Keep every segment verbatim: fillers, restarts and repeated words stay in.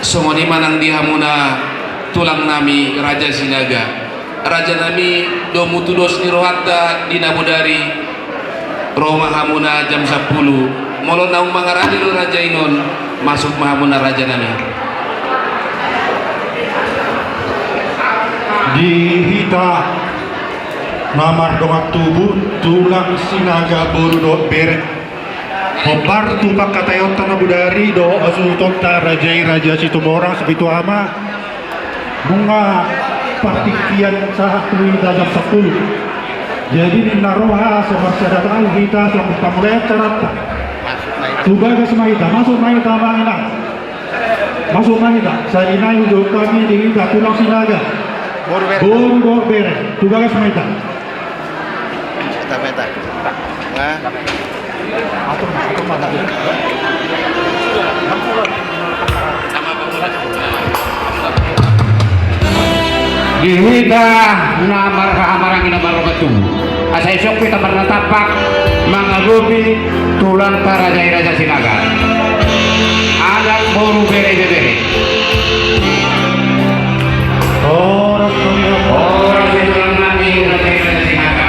Songon i ma nang di hamuna tulang nami Raja Sinaga. Raja nami, domu tu dos ni rohanta di na bodari, ro ma hamuna jam sampulu. Molo naung mangarade do raja i non, masuk ma hamuna raja nami. Di hita na mardongan tubu, tulang Sinaga boru dohot bere. Hombar tu pangkataionta na bodari dohot hasuhutonta raja i, Raja Situmorang Sipitu Ama. Nunga partingkian sahat tu hita jam sampulu. Jadi ninna roha so marsiadat au hita, so pamulai acaranta. Tu bagas ma hita, masuk ma hita, Amang Inang. Masuk ma hita, sai nai hujou hami di hita tulang Sinaga. Boru dohot bere, tu bagas ma hita. Meta, meta. Nah. Di hita na marhaha maranggi na mardongan tubu, asa isuk hita marnatampak mangadopi tulangta raja i, Raja Sinaga. Anak boru bere, bere. Horas, horas. Horas di tulang nami, Raja i, Raja Sinaga.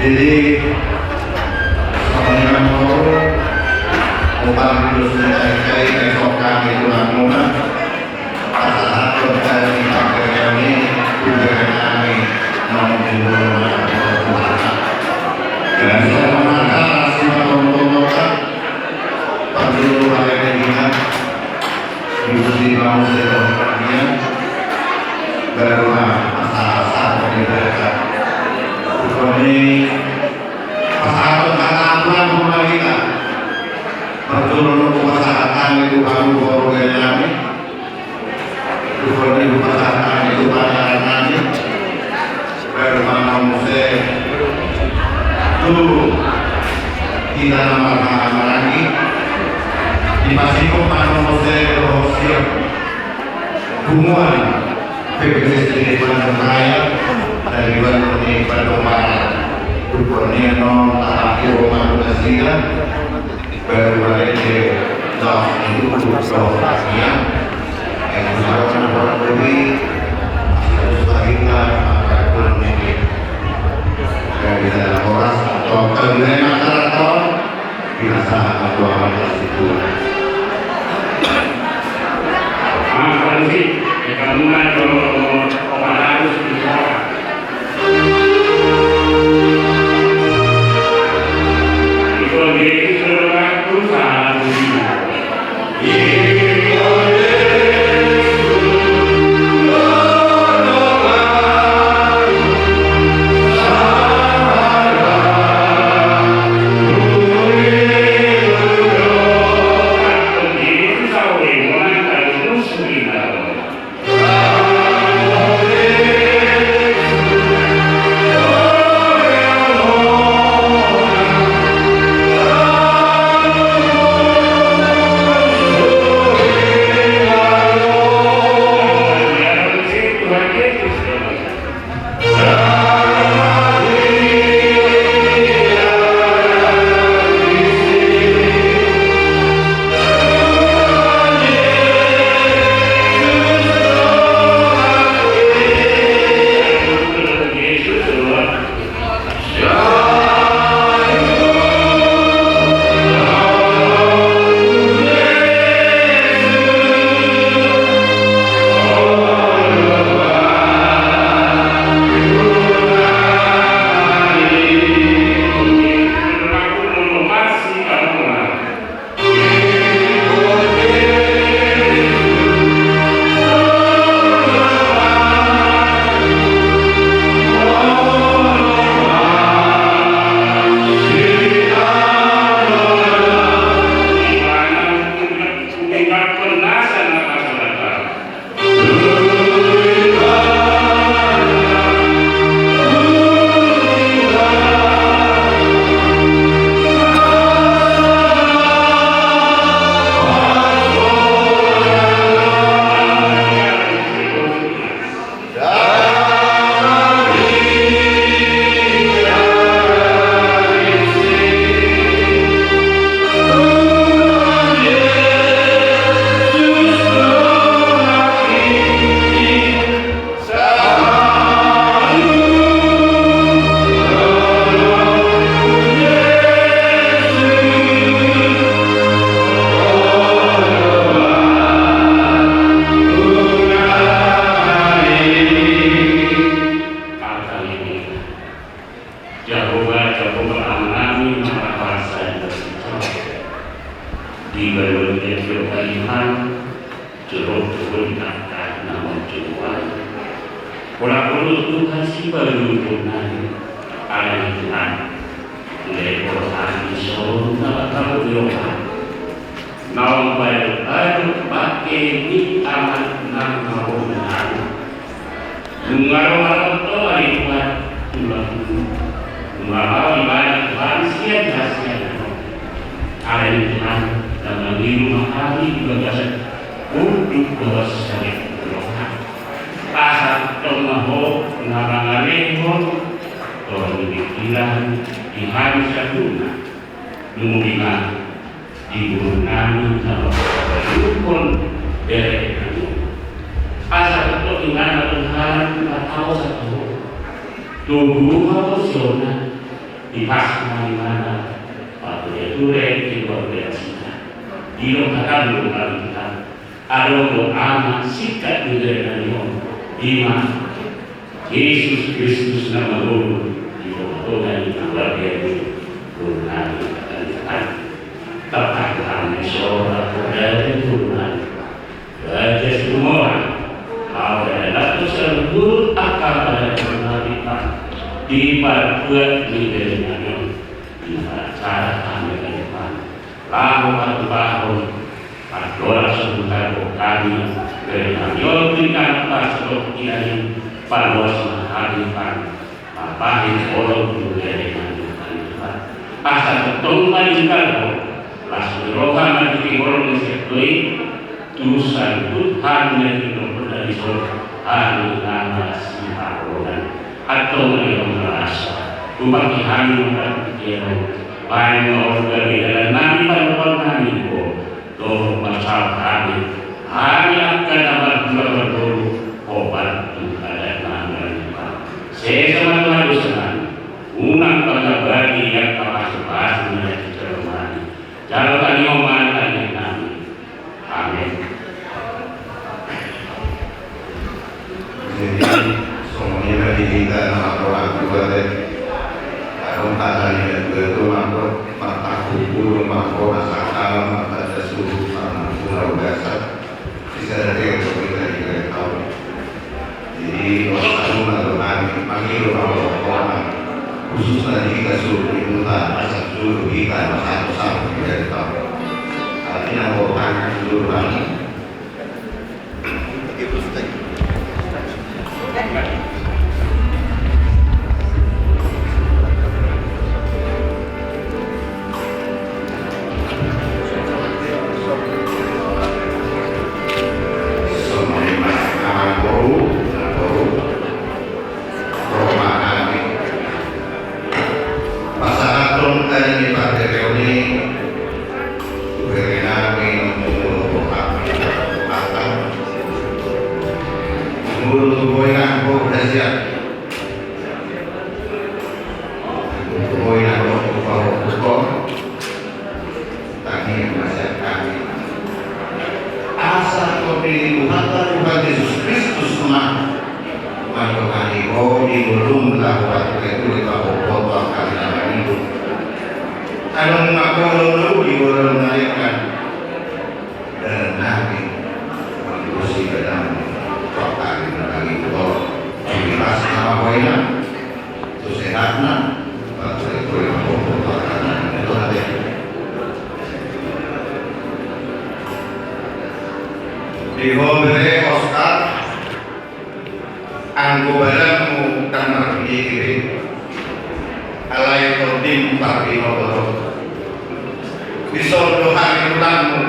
Jadi, Parjolo nunga hupasahat hami tu hamu boru bere nami. Tuhan, hupasahat hami tu pangaranami. Baru ma muse tu hita na marhaha maranggi. Dipasingkop ma muse dohot siap punguan P P S D Bandung Raya dari Bandung ni Bandung Barat. Rupani annon tapakiru ma tu nasida. Baru marende laos ni tutu so ia. Yang harus na orang bumi harus lahirkan maka ekonomi. Dari dalam horas atau kemudian masyarakat. Binasahan ma tu amal na situan. Maka musik, eka muna jolo opat ratus di bawah. Ikon Yesus lelengahku salah puji. Tuhan, jolok jolok angka na manjombai. Pola pola Tuhan sipaluhutna, alani Tuhan. Mulai pola hami son na bakal di roha. Naung baru baru pakai ni amat nang mabon nang. Nunga ro marotto ari Tuhan, tulang. Nunga ro ibana Tuhan sian hasian. Alani Tuhan, na mangiru ma hami di bagasan unduk dohot sariak ni roha. Asa tong ma Ho na mangalehon, tong ni pikiran, di hami saluhutna. Dung i ma di boru nami na mangkabalukon bere nami. Asa tongtong ingana Tuhan, mataosa tu Ho. Togu Ho siona, di pas nami mana, pature-ture di keluarga nasida. Di roha nami, Tuhan. Adong do Ama singkat ni bere nami on, i ma Jesus Kristus na marorot di tonga-tonga ni keluarga ni boru nami. Tapahan ni sora keluarga ni boru nami. Raja Sumora, au dan aku seluruh akal dan keluarga di parbuat ni bere nami on. Di acara kami ke depan. Laho patupahon, andorang so hutangihon hami, bere nami on tu inganan pas dohot inganan, paloas ma hami, Tuhan, mambahen holong tu bere nami on, Tuhan. Asa tongtong maninggalhon las ni roha na di holong ni sentoi, tu saluhut hami na di holong na di son, hami na masihaholongan. Antong ma di roha na las, hupangke hami mangkatai on. Baen ma on gabe dalan nami, pandohan nami, Ho. Dohot ma sahat hami, hami angka na marhula marboru, Ho bantu adat nami, Tuhan. Sesa ma Tuhan dosa nami. Unang pangabali angka pasupasu na di jolma nami. Jalo tangihon ma tangihon nami. Amen. Jadi, songon i ma di hita na marroha tua te. Adong hata ni natua-tua, mangko martangkup ulu, mangko na sangkal, martanda suhut, marmula ugasa. Bisa dari itu kita di tahu. Jadi, wassalamualaikum, mangiru ma roha, khususna di hita suhut di huta, asa suhut hita, masa tu sama tidak tahu. Artinya, roha suhut. Pasahathon ari ni parbereon i, tu bere nami, tu boru nami, tu boru nami. Molo tu boru nami, boru hasian. Tu boru nami, tu boru nami. Tangiang ma sian hami. Asa tondingi Tuhanta, Tuhan Jesus Kristus ma mandohani ho di ngolum laho pature-ture pahophop angka na mangihut. Adong ma holong na uli, holong na lekan. Dalan nami, mangihut si dalan nami. Tok ari na mangihut ho. Di pas nama ho inang. Tu sehatna, pature-ture pahophop angka na mangihut. Di ho bere Oskar, anggo badanmu ndang marpinggir be, alai tondim parbinoto do. Dison do hami hutangmu.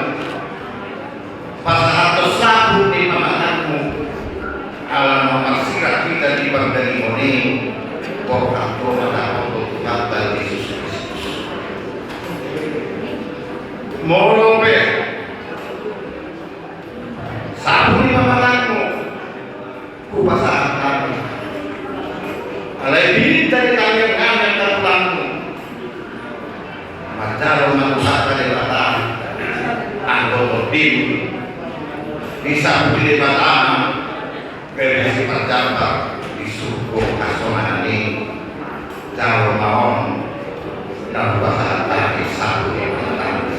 Pasahathon sapu ni pamanganmu, ala na marsirang hita di pardagingkon i, borhat do ma dapot tu Tuhanta Jesus Kristus. Molo pe sapu ni pamanganmu, hupasahat hami. Alai pinta di tangiang nami angka tulangmu. Manjalo ma tu Debata, anggo tondim, disapu Debata, gabe siparjambar di surgo hasonangan i. Jalo ma on, na hupasahat hami sapu ni pamanganmu.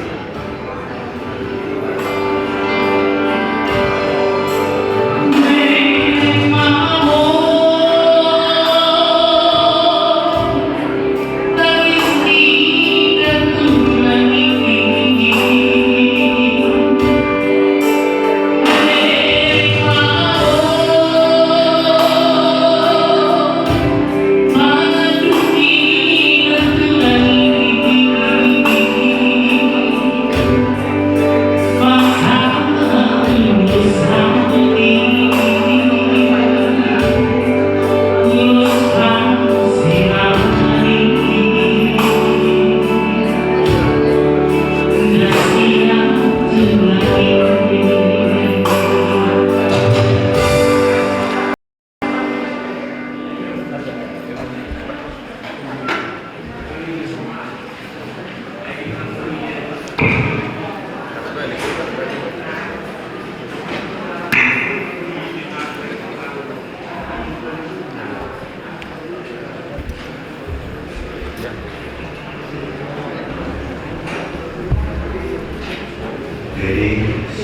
Jadi,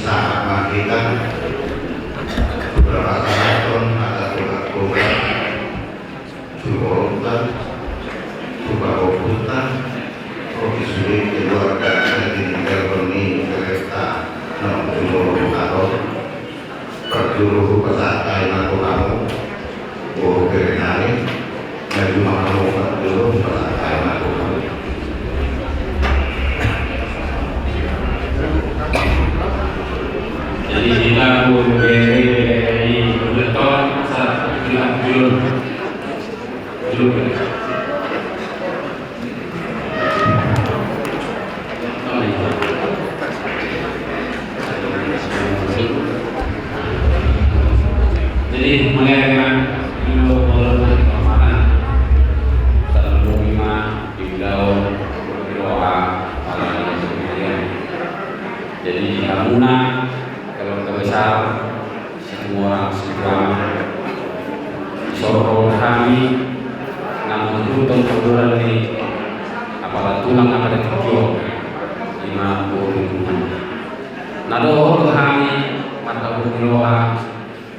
sahat ma hita, beberapa sahaton, hata Tuhan, Tuhan, suporta, suporta, oke, sulit keluarga, dan tinggal demi kereta, no, suporta, Parjolo hupasahat hami ma tu hamu, boru bere nami, na jumolo hamu parjolo hupasahat hami ma tu hamu. Jadi hita boru bere, bere i, boru ton, sa, hita jolo. Jadi, mauliate ma di Tuhan, mauliate ma di Tuhan, salam dohot ma di ulaon, di roha, ala ni Tuhan. Jadi, hamuna keluarga besar Situmorang Situama, dison do hami na mangurupi podoran ni apala tulang, apala tingki on, ima boru ni Tuhan. Na dohot do hami marhabot ni roha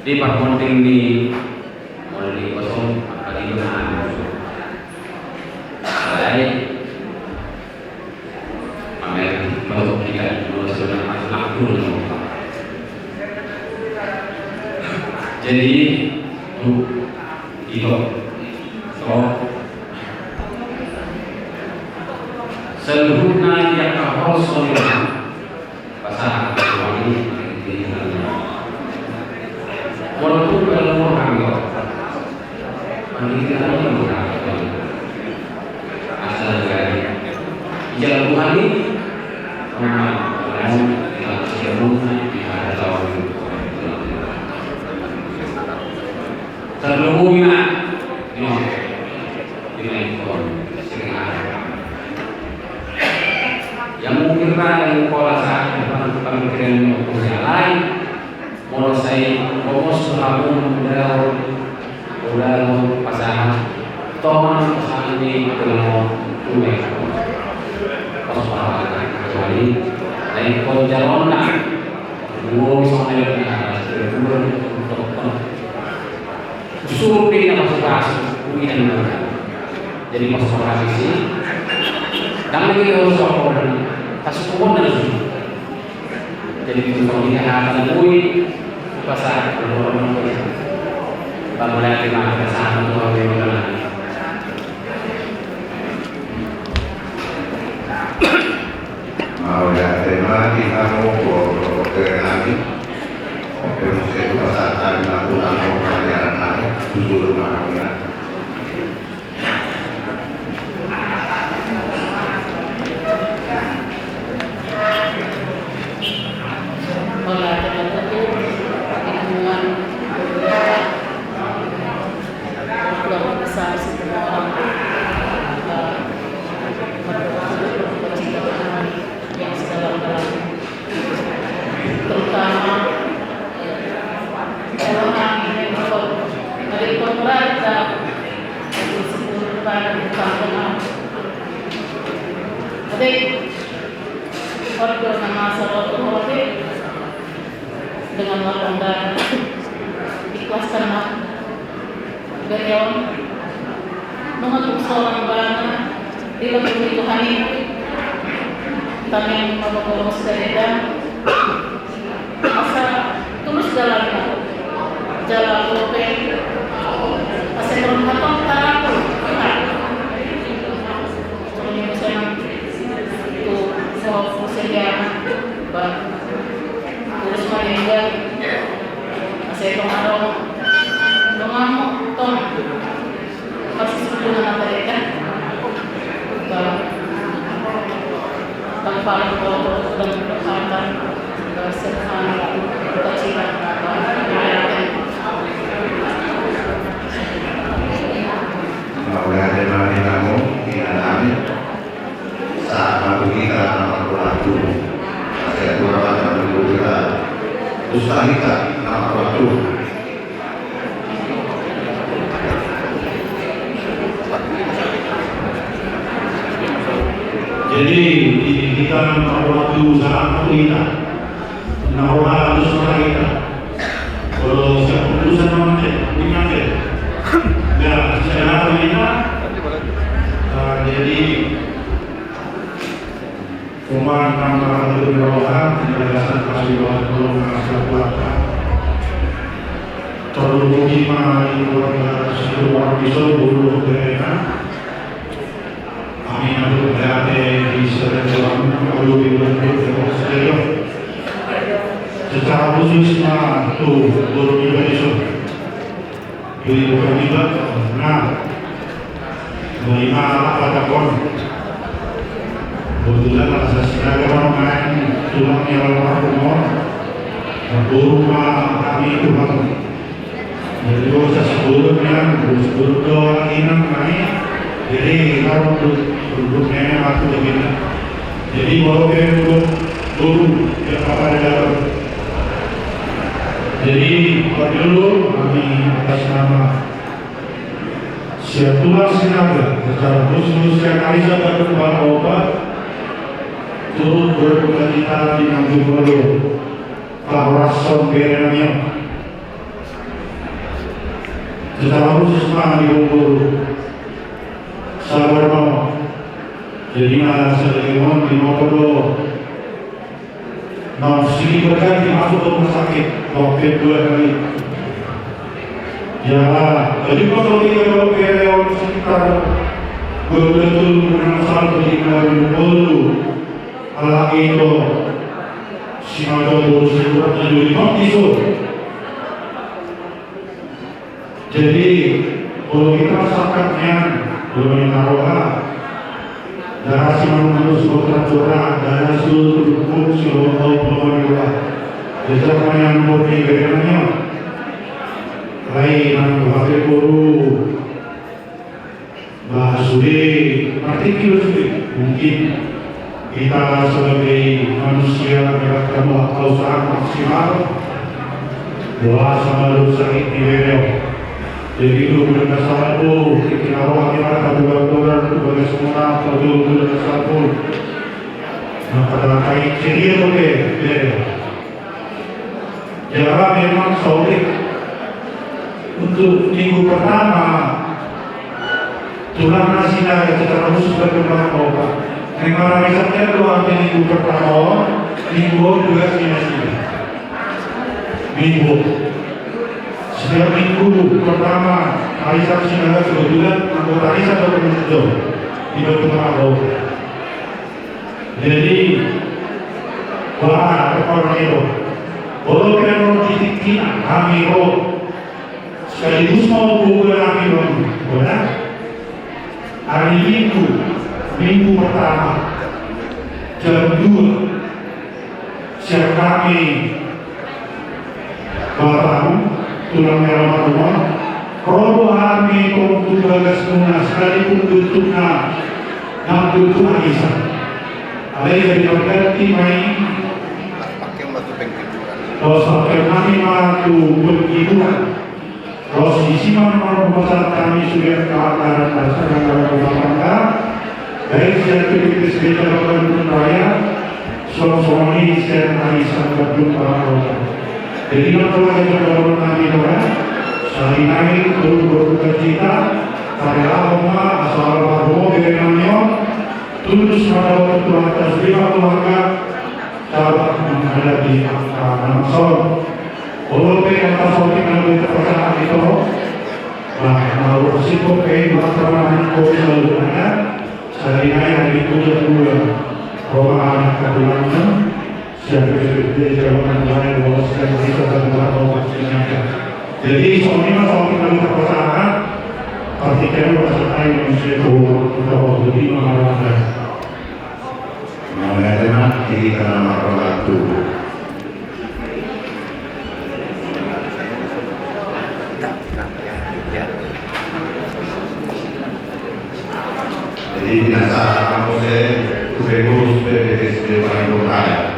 di parhonding ni molo di kosong, apala di hami. Alai, Amen. Baru kita dua sudah masuk akun. Jadi, itu. So, saluhutna yang harus pasahat kecuali di dalam. Walaupun kalau orang Asal jadi. Ijal Tuhan i, memang, memang, tidak sempurna, tidak ada lawan. Terlebih, memang, memang, memang, sering ada. Yang mungkin ada yang pola saat depan, depan pikiran yang punya lain, Molo sai hombar tu hamu ulaon, ulaon pasahat, tongon pasahat ni tulang on tu mega. Pos pasahat kecuali na ingkon jalona. Dua songon na tongon. Suruh pe na pasupasu, uian na. Jadi pasupasu i, dang lagi harus soal, pasupasu na. Jadi, untuk ini akan kui, pasahat, pamulai terima kasih untuk orang yang. Mauliate ma di hamu, boru bere nami. Oke, mauliate ma di hamu, pasahat hami ma tu hamu, pasahat hami ma tu hamu. Mauliate ma tutu di hamu, keluarga besar Situmorang, eh, yang sedalam-dalamnya. Terutama, eh, orang yang ikut, ada ikut berada di sepuluh bulan di kampung. Ada ikut bernama Sarotu Hote dengan lapang dada, ikhlaskan lah. Bere on, nunga tung so ibana dilebur ni Tuhan i, tamiang ma boru sadari, asa tulus dalanna, jala bope, asa turun hatop tarapul. Soalnya misalnya tu so sediaan, ba, tulus ma denggan. Asa i tong adong donganmu tong. Pasti sepuluh nama tadi kan. Bang, Bang Palu, Bang Palu, Bang Palu, Bang Serhan, Bang Cina, Bang Palu. Mauliate ma di hamu, inang nami. Sahat ma tu hita na marbolas tu. Asa tu rapat na marbolas tu. Usta hita na marbolas tu. Jadi, di hita na marbolas tu, sahat ma tu hita. Na roha halus roha hita. Kalau siap keputusan sama cek, ini aja. Ya, saya apa ini? Ah, jadi Tuhan, nama Tuhan roha, penjelasan kasih Tuhan, tolong kasih kuat. Terlebih ma di keluarga seluruh orang di seluruh daerah. Amin. Aku berkata di seluruh orang, kalau di luar itu, saya secara khusus ma tu guru pribadi so. Jadi bukan juga, nah, menerima apa takon. Kebetulan asa Sinaga ma main tulang yang almarhum. Guru ma kami Tuhan. Jadi dosa sebelumnya, sebelum doa inang kami. Jadi harus duduk nenek waktu begini. Jadi, molo pe guru, guru, ya, apa ada dalam. Jadi, parjolo kami atas nama sian tulang Sinaga, secara khusus sian Arisa Badung Baoba, turut berduka cita di nang jumolo pahorashon bere nami on. Secara khusus ma di guru. Sabar ma. Jadi na salelengon di nopo do. Nah, sini berganti masuk ke rumah sakit. Wah, dua kali. Ya, jadi pas lagi kalau bere on sekitar dua belas tahun, menang satu di Kinabalu. Ala itu, si Madong Boru Siburat na juri bang isu. Jadi, kalau kita rasakan nian, kalau minta roha, darah si manusia sudah tercurah, darah seluruh tubuh si roha, kalau minta. Jadi, siapa yang mau diberengannya? Lain, yang pakai guru. Bah, sude, partingki do sude. Mungkin kita sebagai manusia, mendapatkan waktu sangat maksimal. Wah, sama lu sakit di bere. Jadi, lu bulan kasar tu, kita awal kita bulan-bulan tu, bagaimana, tu bulan kasar tu. Nah, pada kai ceria tu, bere. Jadi memang sulit. Untuk minggu pertama, tulang nasi na secara khusus berkembang obat. Memang hari Sabtu dua minggu pertama, minggu dua si nasi. Minggu. Setiap minggu pertama, hari Sabtu kebetulan anggota hari Sabtu berkembang. Tidak pernah obat. Jadi, wah, apa orang itu? Kalau kena orang titik kena, kami roh. Sekaligus mau buku kami roh. Benar? Hari Minggu, minggu pertama, jam dua, siap kami Bapak, tulang merah marumah, robo hami tong tu bagas muna sekalipun bentukna, nang bentuk arisan. Alai jadi pengganti main. Terus pakai kami ma tu penghiburan. Terus isi mana mana pemasaran kami sudah kawan-kawan dasar dan kawan-kawan. Baik siap kita sebagai kawan-kawan raya. Songon i sian ari sangkap jumpa. Jadi, nang pola jumpa nami doa, sarinai turut berduka cita, pada Roma, asal Roma, bere nami on, tulus pada waktu atas lima keluarga, dapat menghadapi angka nang son. Olo pe angka sotik nang beta perasaan itu, nah, mau risiko pe, buat teman-teman, kau bisa lupa, ya. Sarinai ari puja dua, Roma anak katulangna, siap betul-betul jawaban lain bahwa siap bisa dan bahwa waktunya. Jadi, soalnya mas, soal kita minta pasangan, pasti kita merasa kayak manusia tua, kita mau lebih mengharapkan. Mengenai tema, ini karena masalah waktu. Jadi, binasa kamu se, tu pengurus P P T S D paling berkaya.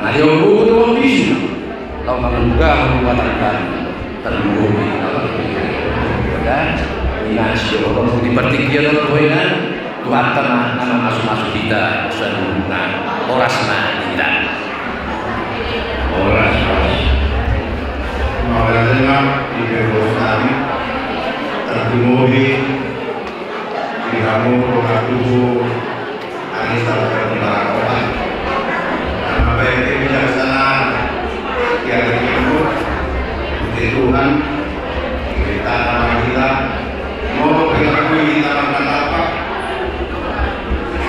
Mari, o, buku tu ambisi. Laho mangundang buatan kami. Terluhur di dalam. Ya, ina si orang di partingkian tu ina. Tuhanta ma na mamasu-masu hita, saluhutna. Horas ma di hita. Horas, horas. Mauliate ma di pengurus nami, tarlumobi di hamu dongan tubu, Anies Salomon Marakopa. Nama baik bijaksana, tiada ribut, puji Tuhan, kita nama kita, mau pengaku kita makan apa?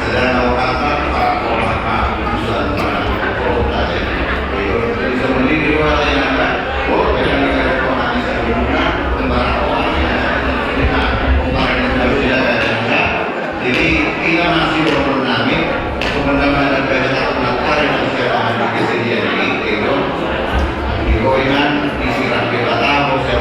Sedang tahu kata, Pak, Pak, Pak, urusan mana? Oh, tadi. Itu, itu sebenarnya di luar saya nggak. Oh, pengen saya kok nanti saya guna, tentara orang, ya, saya tidak, orang yang tidak bisa, ya, ya. Jadi, kita masih bernamis, sebenarnya ada banyak satu masalah yang saya pahami di sini, ya, jadi, itu. Di Koinan, di Sirah Bebata, saya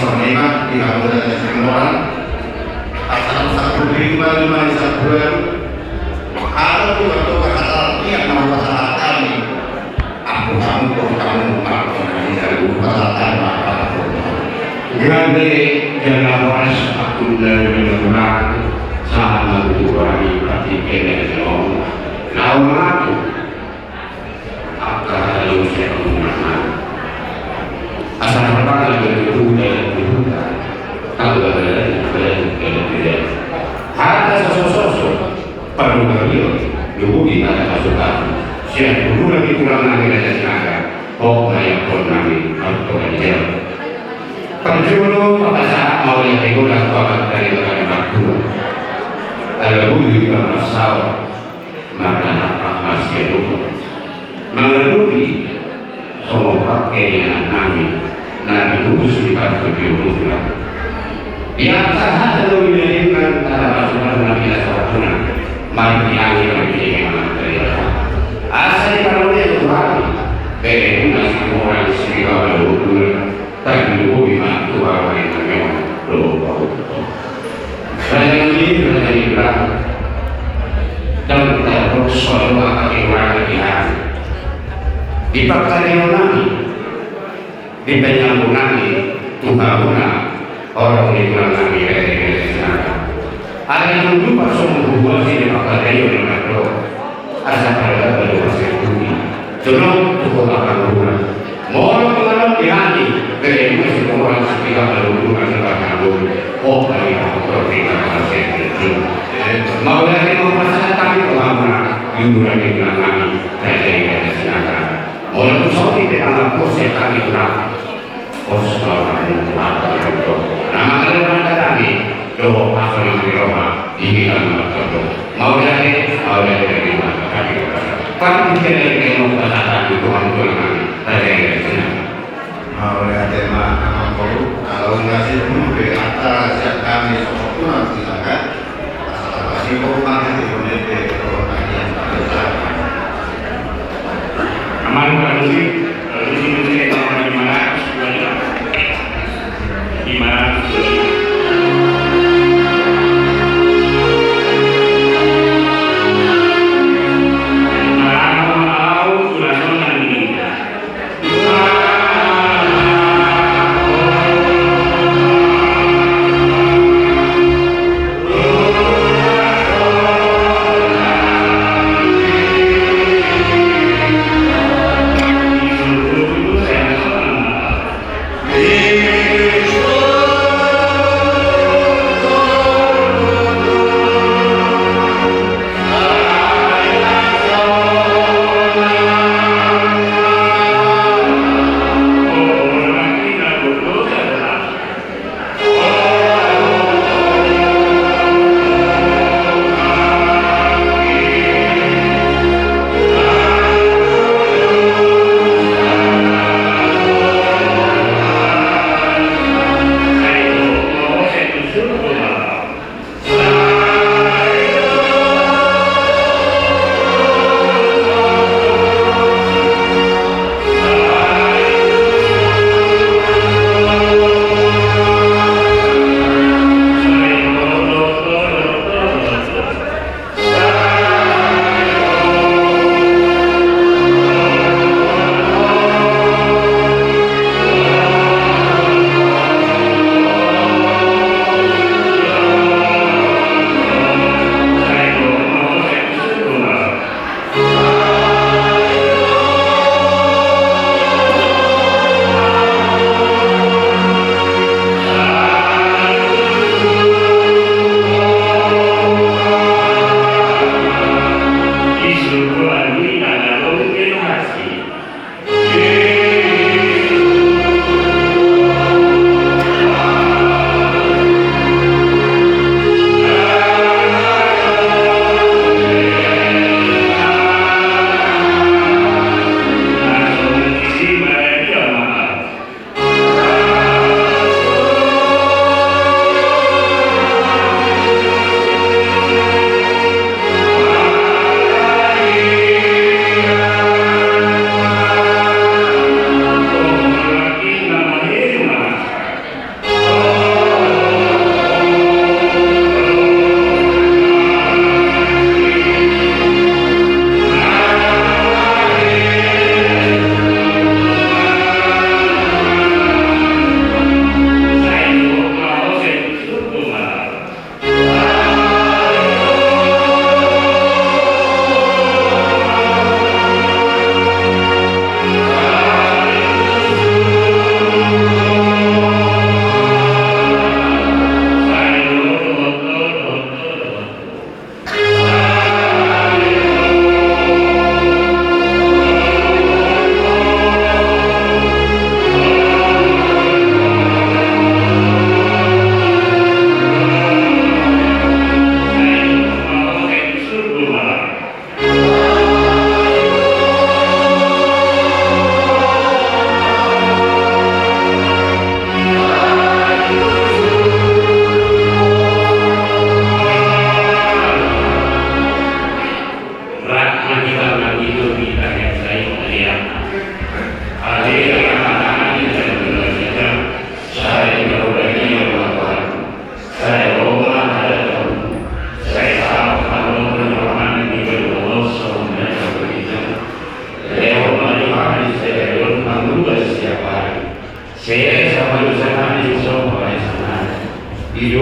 Songon i ma di hamu na di Simoran, asa sampulu lima lima ni sabulan. Hata tu berdoa kata artinya nama pasahat kami. Aku kamu kok kamu aku nanti dari pasahat kami apa? Grande jala horas aku dari Simoran, sahat ma tu kami pati kena jawab. Naung aku Angka hata na uli sian hamu na. Asa na pala na gabe huda, huda. Angka hata na gabe huda. Hata sosososo. Parluharion. Luhut di hata pasukan. Sian huluna di tulang nami Raja Sinaga. Hok na iangkon nami. Angka hata na gabe. Parjolo papasahat mauliate godang tu Amanta Debata na martua. Ala boi do hita marsaor. Mardangka pangasian upa. Mangadopi songon pangke ni anak nami na diutus di partu di utusan. Di angka hata na uli na denggan hata pasupasu na pinasahatna. Mari pinangi mari pinangi mangan dari rasa. Asa di parole Tuhan. Bere huna si orang si kawan utusan. Tapi luhut ma tu hamu na nian dohot. Raja ni, raja ni Ibrahim. Dan terpaksa doa kami orang di hati. Di pangkarion nami, di penyambung nami, tu hamuna, orang di tulang nami, raja ni, raja ni. Alai nunga parsongon hubuasi di pangkataion na mandok. Asa pardalan do masa i. Songon tu kota Panguruna. Molo tu malam di hami. Bere muna si orang si tiga puluh lima na Panguruna. Oh, kami Panguruna. Mauliate ma pasahat hami tu hamuna. Di umur ni tulang nami. Raja ni, raja ni Sinaga. Molo tu saotik pe angka pos sian hami tulang. Pos ma hami tu hata ni roha. Na mangalo hata hami dohot pos ni roha di hita na martondong. Mauliate, mauliate di hata ni roha. Pasti kena di kena pasahat hami tu hami tulang nami. Tadi yang di sini. Mauliate ma amang boru. Kalau nggak sih pun be hata siap kami sokot tulang di sana.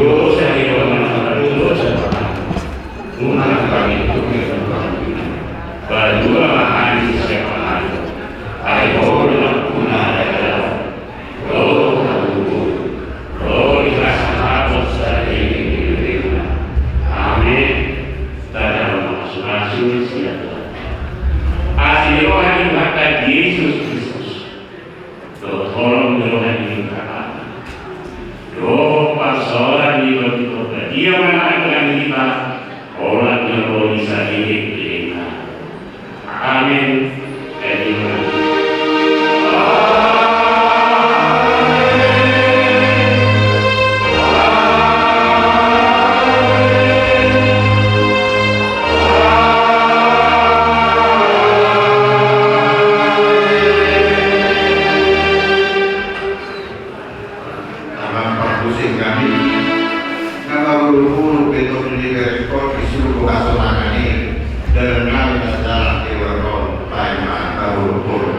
Dosa ni roha na mardosa ma hami. Unang hami togihon tu pangunjunan. Palua ma hami sian pangago. Ai Ho do nampuna harajaon, dohot hagogoon, dohot hasangapon saleleng ni lelengna. Amen. Tadok ma pasupasu sian Tuhan. Asi ni roha ni Tuhanta Jesus Kristus, dohot holong ni roha ni Debata, dohot parsaoran ni Tondi Porbadia ma na mangihuthon hita, holan na ro di saleleng ni lelengna. Amen. Amen. Amang parmusik nami, na mangurunguru pe Tondi Porbadia di suruh hasonangan i, dalan nami na sajalan di warga on, paima mangurunguru.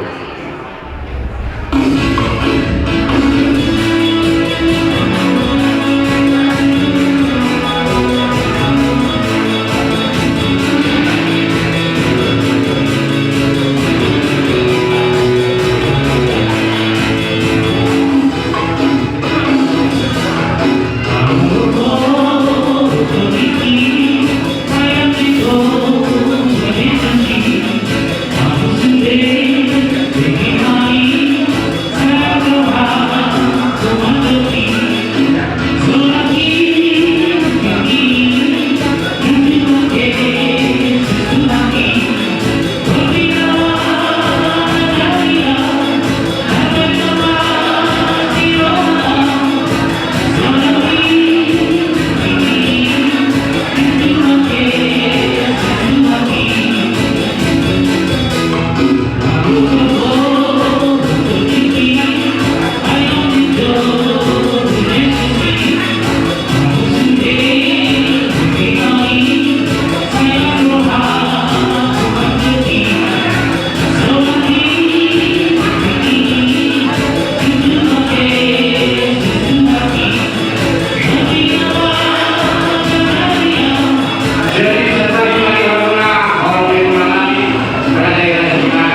Jadi, setelah lima lima luna, kalau lima lima lima, berarti ada lima.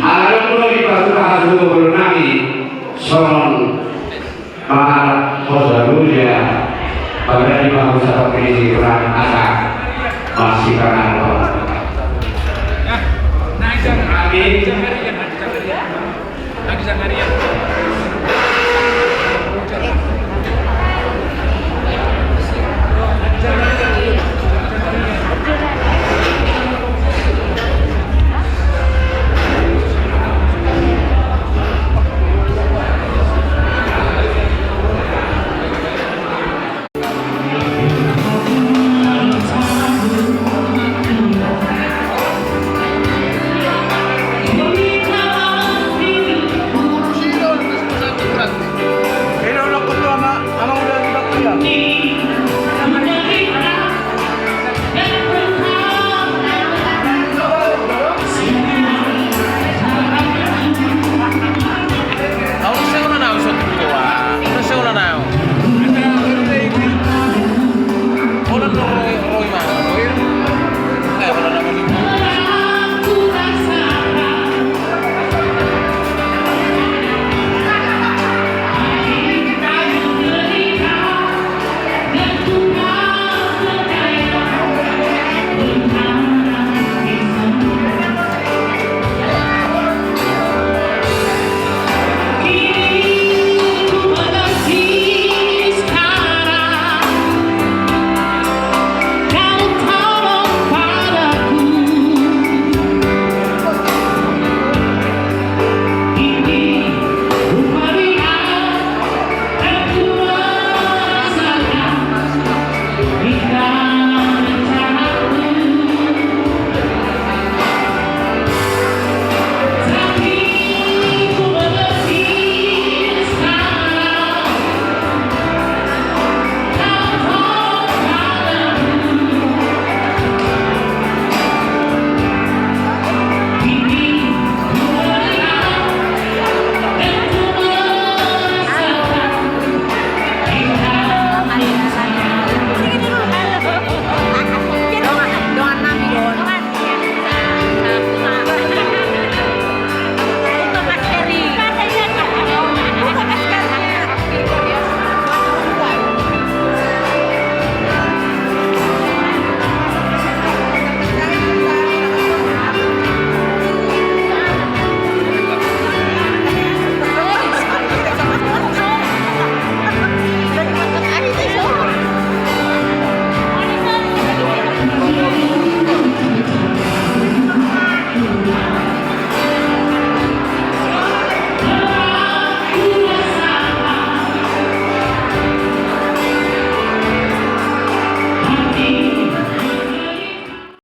Ala dong dulu di pasukan hasil dua puluh enam ini. Songon pangarap hosa luja, berarti mau satu kali kurang asa masih pangarap. Amin.